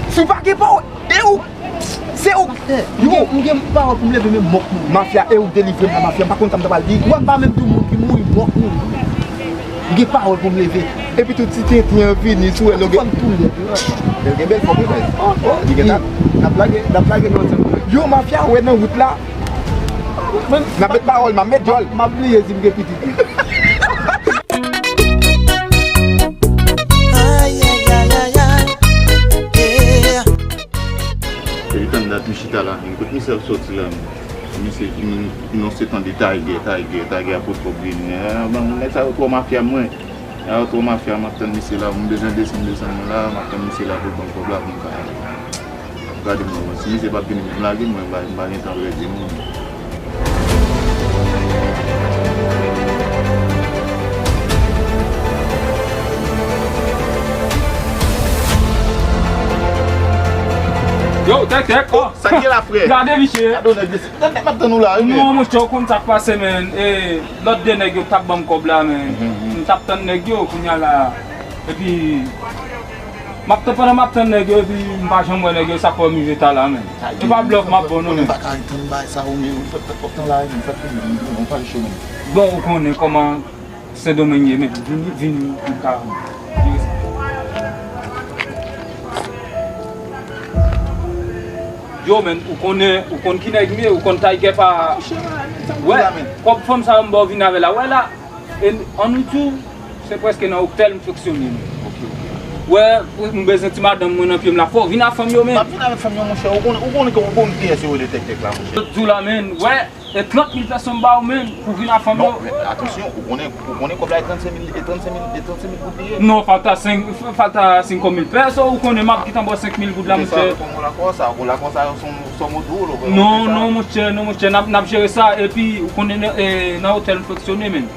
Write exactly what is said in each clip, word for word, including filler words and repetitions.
Si w pa gen pawòl, e ou, se ou. Yo, m gen, m gen pawòl pou m leve menm mòk moun. Mafya, e ou delivre m la, mafya, m pa konn sa m ta pral di. Ou wè m pa menm di w moun ki mouri, mòk moun. M gen pawòl pou m leve. Epi tout ti tenten an vini sou wè lògè. Fanm tou lèd, wi. Bèl gen bèl fòm, wi, men. Oh, oh, li gen tap, tap lage, tap lage nan sèl. Yo, mafya, wè nan wout la. N ap met pawòl, m ap met djòl. M ap bliye si m gen pitit. Ay, ay, ay, ay, ay. Yeah. Epi tann dat m chita la, men kote misye ap sòti la, men. Misye, m, m, non, se tande Tiger, Tiger, Tiger ap pot kòb vini. Ah, bon, nèg sa yo twò mafya mwen. Nèg sa yo twò mafya, m ap tann misye la, m bezwen desann, desann mwen la, m ap tann misye la pou l ban m kòb la pou m ka ale. Gade mwen, mwen, si misye p ap vini, m lage mwen, m pa, m pa gen tan pèdi non. Yo, tèk, tèk, oh. Sa k gen la, frè? Gade, misye. Gade, nèg, nèg, m ap tann ou la, wi, men. Non, monchè, ou konn sa k pase, men. E, lòt de nèg yo t ap ban m kòb la, men. M t ap tann nèg yo, kounye a la. Epi, m ap tann, pandan m ap tann nèg yo, epi m pa janm wè nèg yo, sa k fè m rive ta la, men. E pa blòf m ap ba w non, men. M pa ka ret tann bagay sa, ou menm, ou fè, fè, fè tan la, men, fè tan, men, ou pa cho, men. Bon, ou konnen kòman Sendomeng ye, men, vini, vini, pou ka vire sa. Yo, men, ou konnen, ou konn ki nèg m ye, ou konn Tiger pa. Wè, kòb fanm sa yo m ba w vin avè la, wè la. E an nou di w, se prèske nan otèl m fonksyone, men. Ok, ok. Wè, m bezwen ti madanm mwen nan pye m la, fò w vin ak fanm yo, men. M ap vin avèk fanm yo, monchè. Ou konnen, ou konnen ke ou konnen kiyès yo rele tèk tèk la, monchè. Yo di w la, men, wè, e trant mil pèso m ba w, men, pou vin ak fanm yo. Non, men atansyon, ou konnen, ou konnen kòb la e trannsenk mil, e trannsenk mil, e trannsenk mil goud li ye. Non, falta senk, falta senk mil pèso, ou konnen m ap gentan ba w senk mil goud la, monchè. Sa, ou konn lakò sa, ou konn lakò sa, se yon sòm ou di w, ou konn sa. Non, non, monchè, non, monchè, n ap, n ap jere sa, epi ou konnen, e, nan otèl m fonksyone, men.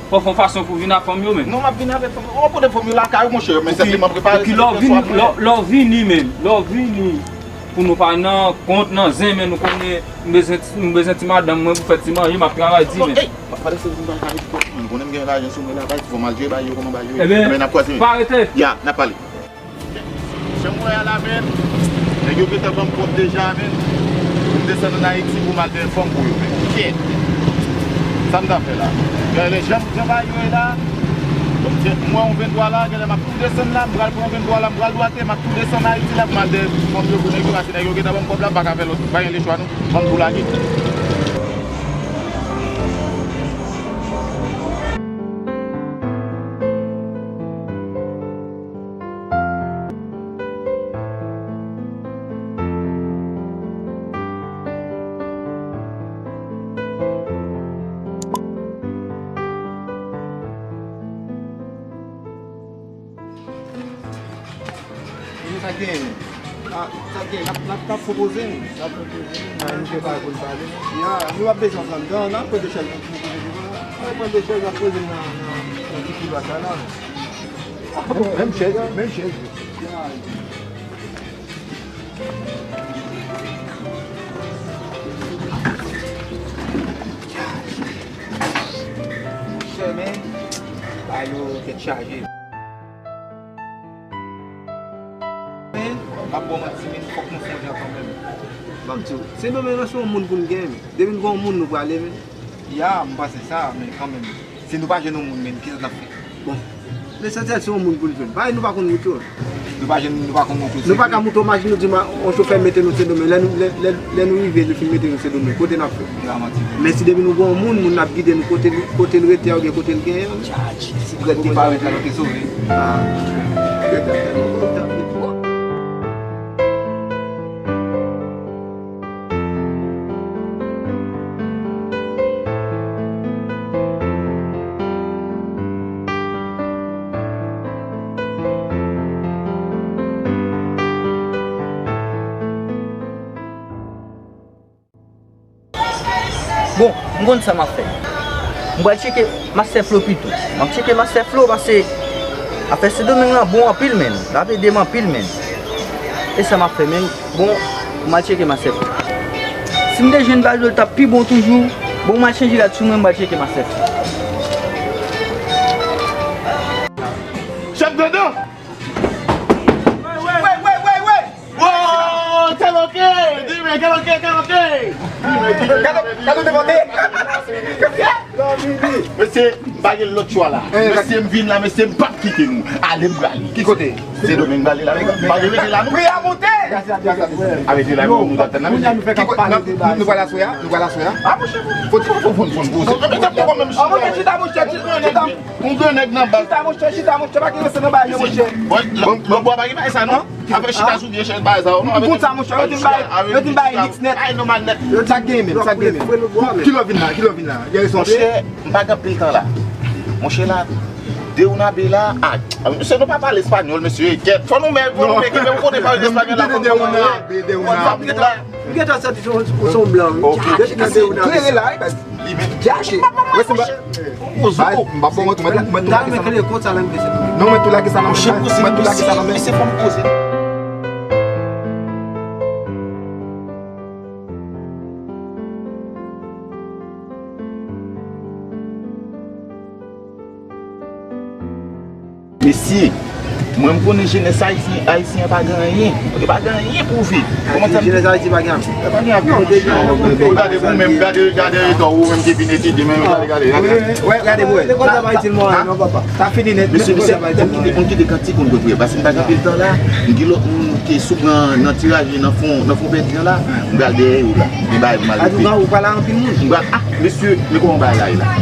Fò fè yon fason pou vin ak fanm yo, men. Non, m ap vin avèk fanm yo. Ou ap pote fanm yo lakay ou, monchè, men senpleman prepare. Epi lè w vini, lè, lè w vini, men, lè w vini, pou nou pa nan kont, nan zen, men nou konnen, m bezwen, m bezwen ti madanm mwen pou fè ti manje, m ap travay di, men. Ey, pa, pa lese m pa ka ret kòb, men, konnen m gen lajan sou mwen la, bay, fò m al jwe bay yo, kòman bay yo ye. Ebyen, n ap kwaze, men. Pa rete. Ya, n ap pale. Jan m wè a la, men, nèg yo gentan ban m kòb deja, men, pou m desann ann Ayiti pou m al dèyè fanm pou yo, men. Kèt! Sa m ta fè la? Gade jan, jan bagay yo ye la. Donk, m wè yon venntwa la, genlè m ap tou desann la, m pral pran yon venntwa la, m pral dwate, m ap tou desann Ayiti la pou m al dèyè fanm yo pou nèg yo, paske nèg yo gentan ban m kòb la, m pa ka fè lòt, m pa gen lechwa non. Ban m tou lage. Sa gen, sa, sa gen, n ap, n ap, n ap pwopoze. N ap pwopoze. N ap pwopoze pou n pale. Ya, nou ap bezwen pran tan, n ap pran de chèz pou pwopoze devan. N ap pran de chèz, n ap poze nan, nan, nan ti koulwa sa la. Menm, menm chèz, menm chèz. Chèmen, ba yo tèt chaje. Men, m ap ba w manti, men fòk nou fè yon jan kanmenm. Ban m di w, Sendomeng lan se yon moun pou n gen, men. Depi n gen yon moun, nou prale, men. Ya, m panse sa, men kanmenm. Si nou pa jwenn yon moun, men kisa n ap fè? Bon, lesansyèl se yon moun pou n jwenn. Paske nou pa konn wout yo. Nou pa jwenn, nou pa konn wout yo. Nou pa ka monte yon machin, nou di yon chofè mete nou Sendomeng. Lè nou, lè, lè, lè nou rive, li fin mete nou Sendomeng. Kote n ap fè? Men si depi nou gen yon moun, moun ap gide nou kote, kote l rete a oubyen kote l genyen an. Si drèd te parèt la, nou te sove. Ah. Bon, m konn sa m ap fè. M pral tcheke Mastè Flo pito. M ap tcheke Mastè Flo paske afè Sendomeng lan bon anpil, menn. L ap ede m anpil, menn. E sa m ap fè, menn. Bon, m al tcheke Mastè Flo. Si m te jwenn Bajo, l t ap pi bon toujou. Bon, m al chanje rad sou mwen, m pral tcheke Mastè Flo. Chèf Dandan! Gade, gade w te pote. Mesye, m pa gen lòt chwa la. Mesye, m vin la, mesye, m p ap kite nou. Ale, m prale. Ki kote? Sendomeng, m prale la. M pa gen rete la, non. Pri a monte! Arete la, nou t ap tann la, mesye. Ki kote? Nou pral aswè a? Nou pral aswè a? A, monchè, fò ti fò fon fon poze. Mesye, m poko menm chita. A, monchè, chita, monchè, chita. Yon gran nèg nan bal. Chita, monchè, chita, monchè, pa gen ranse nan bagay yo, monchè. Bon, bon, bon, pa gen bagay sa, non. Afè chita sou vye chèz bagay sa yo, non. Konn sa, monchè, yo di m bay, yo di m bay liks nèt. Ay, nòmal nèt. Sa k gen menm, sa k gen menm. Kilè w vin la, kilè w vin la? Monchè, m pa gen anpil tan la. Monchè la, de una be la, a, mesye, nou pa pale espanyòl, mesye, kèt. Fò nou men, fò nou men, ki men ou konnen pale espanyòl la, fò nou men. Fò nou men la. M gentan santi se yon, se yon blan, wi. Depi nan de una be. Klere la, wi, baz. Li menm. Dyache. Wè, se ba. Ozo. M pa fò mwen tou, mwen tou, mwen tou lage sa nan men. Non, mwen tou lage sa nan men. Mwen tou lage sa nan men. Se fòm poze. Mesye, mwen m konnen jenès ayisyen, ayisyen an pa gen anyen. Yo pa gen anyen pou viv. Kòman sa? Jenès Ayiti pa gen avi. Yo pa gen avi. Non, deja, yo pa gen avi. Gade ou menm, gade, gade eta ou menm ki vin etidye, men gade, gade, gade. Wè, gade, wè. Lekòl sa pa itil mwen, non, papa. Sa fini nèt. Mesye, mesye, m kite, m kite kantik ou vre, paske m pa gen anpil tan la. M gen lòt moun ki sou pran nan tiraj nan fon, nan fon pèdi an la. M pral dèyè yo la. M bay mal. Antouka, ou pral anpil moun. M pral, ah, mesye, men kòman bagay la ye la.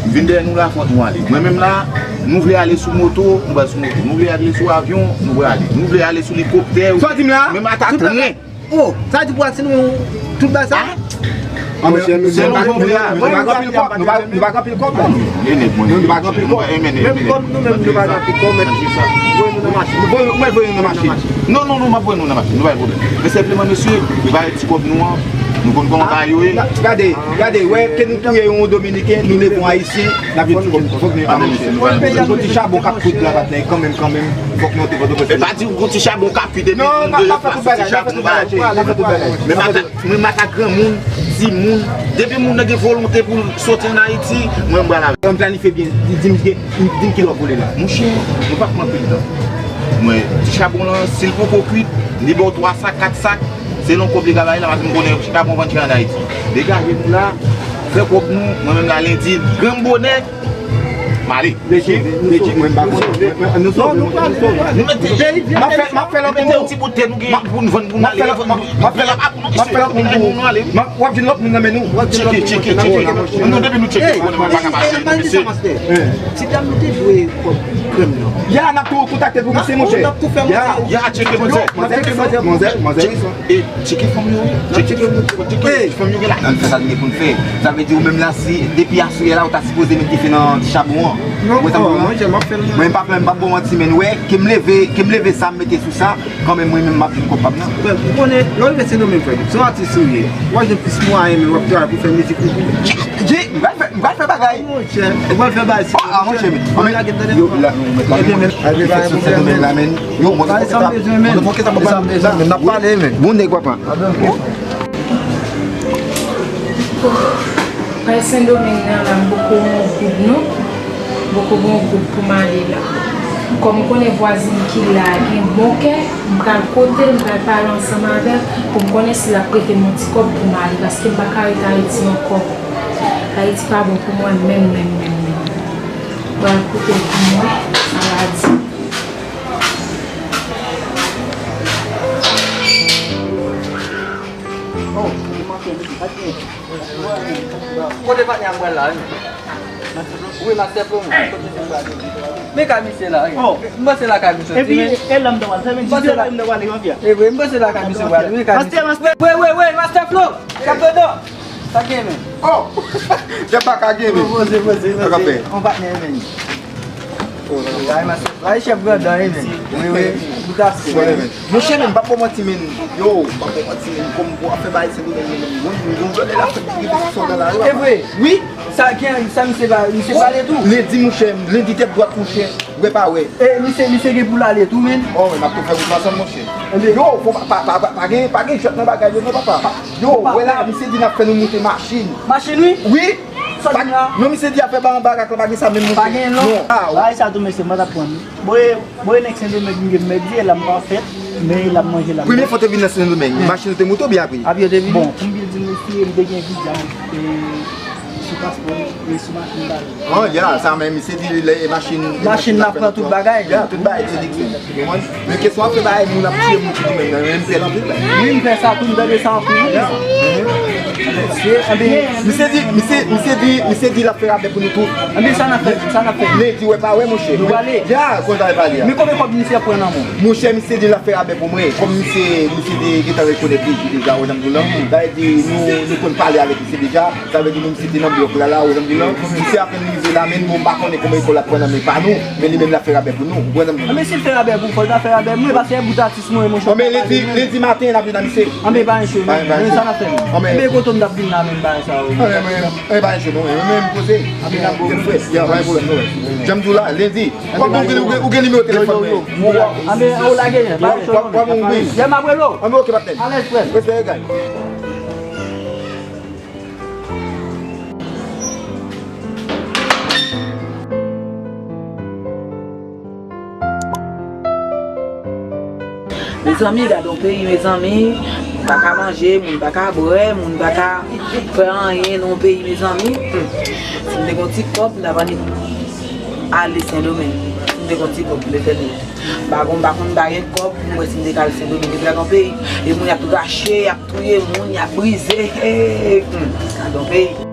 M vin dèyè nou la, fòk nou ale. Mwen menm la, nou vle ale sou moto, nou pral sou moto. Nou vle ale sou avyon, nou pral ale. Nou vle ale sou elikoptè. Sa w di m la? Menm ata tren. Oh, sa di pou al si nou tout bagay sa? Ah. Ah, mesye, nou pa gen anpil kòb, nou pa gen anpil kòb. E nèg mwen. Nou pa gen anpil kòb. Menm kòb nou menm nou pa gen anpil kòb, men voye nou nan machin. Mwen voye nou nan machin. Non, non, non, m ap voye nou nan machin, nou pa gen pwoblèm. Men senpleman, mesye, nou pa gen ti kòb nou an. Nou konn kòman bagay yo ye. Gade, gade, wè, ke nou touye yon Dominiken, nou leve yon Ayisyen, n ap jwenn ti kòb nou. Fòk nou, fòk nou, fòk nou. Yon ti chabon k ap kwit la, patnè, kanmenm, kanmenm, fòk nou monte Pòtoprens. E pa di yon ti chabon k ap kwit epi nou de fwa sou ti chabon bay. Men matak, men matak granmoun, timoun, depi moun nan gen volonte pou l soti ann Ayiti, mwen m pral avè l. Mwen planifye byen, di, di m, di m kilè w vle la. Monchè, nou pa pran anpil tan. Mwen, ti chabon lan, si l poko kwit, li ba w twa sak, kat sak, selon kòb li ka bay la, paske m konnen chita bon vann chè ann Ayiti. Degaje nou la, fè kòb nou, mwen menm la lendi, granm bonè, m ale. Legit, legit, mwen m pa konn. Nou sove, nou sove. Nou mete, m ap fè, m ap fè lòt moun. Mete yon ti bout tè nou gen pou n vann, pou n ale, vann, vann, vann, vann, vann, vann, vann, vann, vann, vann, w ap jwenn lòt moun nan men nou. Tcheke, tcheke, tcheke. Nou depi nou tcheke, nou konnen mwen pa ka mache, non, mesye. Ti dam nou te dwe kòb krèm nan. Ya, n ap tou kontakte pou misye, monchè. N ap tou fè monte. Ya, tcheke, manzè. N ap tcheke, manzè, manzè, manzè. E, tcheke fanm yo, wi. Tcheke fanm yo, tcheke fanm yo gen la. Ann fè sa nou gen pou n fè. Sa vle di ou menm la, si depi aswè la, ou ta sipoze mete dife nan ti chabon an. Non, monchè, m ap fè l mwen. Mwen pa, m pa ba w manti, men wè, ke m leve, ke m leve sa, m mete sou sa. Kanmenm, mwen menm, m ap jwenn kòb pa m nan. Frè m, ou konnen, lè w rive Sendomeng, frè m, se yon atis ou ye. W ap jwenn plis mwayen, men w ap travay pou fè mizik ou tou. Di, m pral fè, m pral fè bagay. Monchè, ou pral fè bagay si. Ah, monchè, men. Mwen lage m tande. Yo, la, nou met la, men. Ebyen, men. Ebyen, fèt sou Sendomeng la, men. Yo, mwen, sa m bezwen, men. Mwen, sa m bezwen, men. N ap pale, men. Bon nèg, papa. Bay Sendomeng nan la, m poko gen yon goud, non. M poko gen yon goud pou m ale la. Kòm m konnen vwazin ki la a gen bon kè, m pral kote l, m pral pale ansanm avè l, pou m konnen si l ap prete m yon ti kòb pou m ale, paske m pa ka ret Ayiti ankò. Ayiti pa bon pou mwen menm, menm, menm, menm. M pral koute l pou m wè sa l a di. Oh, ou manke, mesye, pa t gen. Kote patnè a m pral la, wi. Wi, Master Flo, men. Kote se pral? Men kay misye la, wi. Oh. M panse la kay misye. Epi, men e la m t ap pral, se menm ti la m t ap pral, jan fè. E wi, m panse la kay misye pral, wi, kay misye. Master, Master. Wi, wi, wi, Master Flo. Kap dodo. Sa gen, men. Oh. Kè pa ka gen, men. Poze, poze, poze. Sa k ap fè? On patnè, men. Ay, chèf grandon, wi, men. Wi, wi. Bout aksyon. Monchè, men, m p ap ba w manti, men. Yo, m p ap ba w manti, men. Kòm pou afè bagay Sendomeng, men. Bon, m gon jòdè la fèt ki rete sou sòl la, wi. E vre? Wi. Sa gen, sa misye ba, misye pale tou. Lendi, monchè, lendi tèt dwat, monchè. Wè pa wè. E misye, misye gen pou l ale tou, men. Oh, men m ap tou fè wout la ansanm, monchè. Yo, fò pa, pa, pa, pa, pa gen, pa gen jwèt nan bagay yo, non, papa. Yo, wè la, misye di n ap fè nou moute machin. Machin, wi? Wi. Sa di la? Non, misye di afè ba anba rak la pa gen sa menm, monchè. Pa gen, non. Non. Ah, wi. Bagay sa tou, mesye, mwen t ap pran. Boye, boye nèg Sendomeng gen mèdi, e la m pa fèt. Men l ap manje la. Premye fwa w te vin nan Sendomeng, machin ou te moute oubyen a pye? A pye w te vini? Bon, pou m vin di w mesye, m te gen viza, e, sou paspò m, e sou machin m pa gen. Oh, ya, sa menm, misye di lè machin. Machin nan pran tout bagay. Ya, tout bagay, te di. Ou konprann? Men kesyon ap fè bagay, moun ap tiye moun sou Sendomeng nan, men m pè l anpil la. Wi, m fè sa tou, m tande sa anpil. Ya. Misye, anben, misye di, misye, misye di, misye di l ap fè rabè pou nou tou. Anben, sa n ap fè, sa n ap fè. Lendi, wè pa wè, monchè. Nou prale. Ya, konn sa l pale a. Men konbyen kòb misye pran nan men w? Monchè, misye di l ap fè rabè pou mwen. Kòm misye, misye te gentan rekonèt li deja, wè jan m di w lan. Sa vle di, nou, nou konn pale avèk misye deja. Sa vle di, nou, misye te nan blòk la, la, wè jan m di w lan. Misye apèn rive la, men bon, m pa konnen konbyen kòb l ap pran nan men pa nou. Men li menm l ap fè rabè pou nou. Wè jan m di w lan. Anben, si l fè rabè pou, fò l ta fè rabè pou mwen, paske e bout atis mwen, monchè. Anben, lendi, lendi maten, n ap jwenn misye. Anben, pa enchè, men sa n ap fè. Anben, kote m t ap vin la, men bagay sa yo. Anben, men, men pa enchè, non, men, men, poze. Anben, n ap poze. Ya, pa gen pwoblèm, non. Jan m di w la, lendi. W ap ban m, ou gen, ou gen nimewo telefòn mwen. Anben, ou lage, pa enchè, non. W ap ban m, wi. Yè m ap rele w. Anben, oke, patnè. Alèz, frè m. Respè, egay. Mezanmi, gade yon peyi, mezanmi. Moun pa ka manje, moun pa ka bwè, moun pa ka fè anyen nan yon peyi, mezanmi. Hmm. Si m te gen yon ti kòb, m t ap annik ale Sendomeng. Si m te gen yon ti kòb, Letènèl. M pa konn, m pa konn, m pa gen kòb, m wè si m te ka al Sendomeng, epi gade yon peyi. E moun y ap rache, y ap touye moun, y ap brize. Hey, hmm. Gade yon peyi.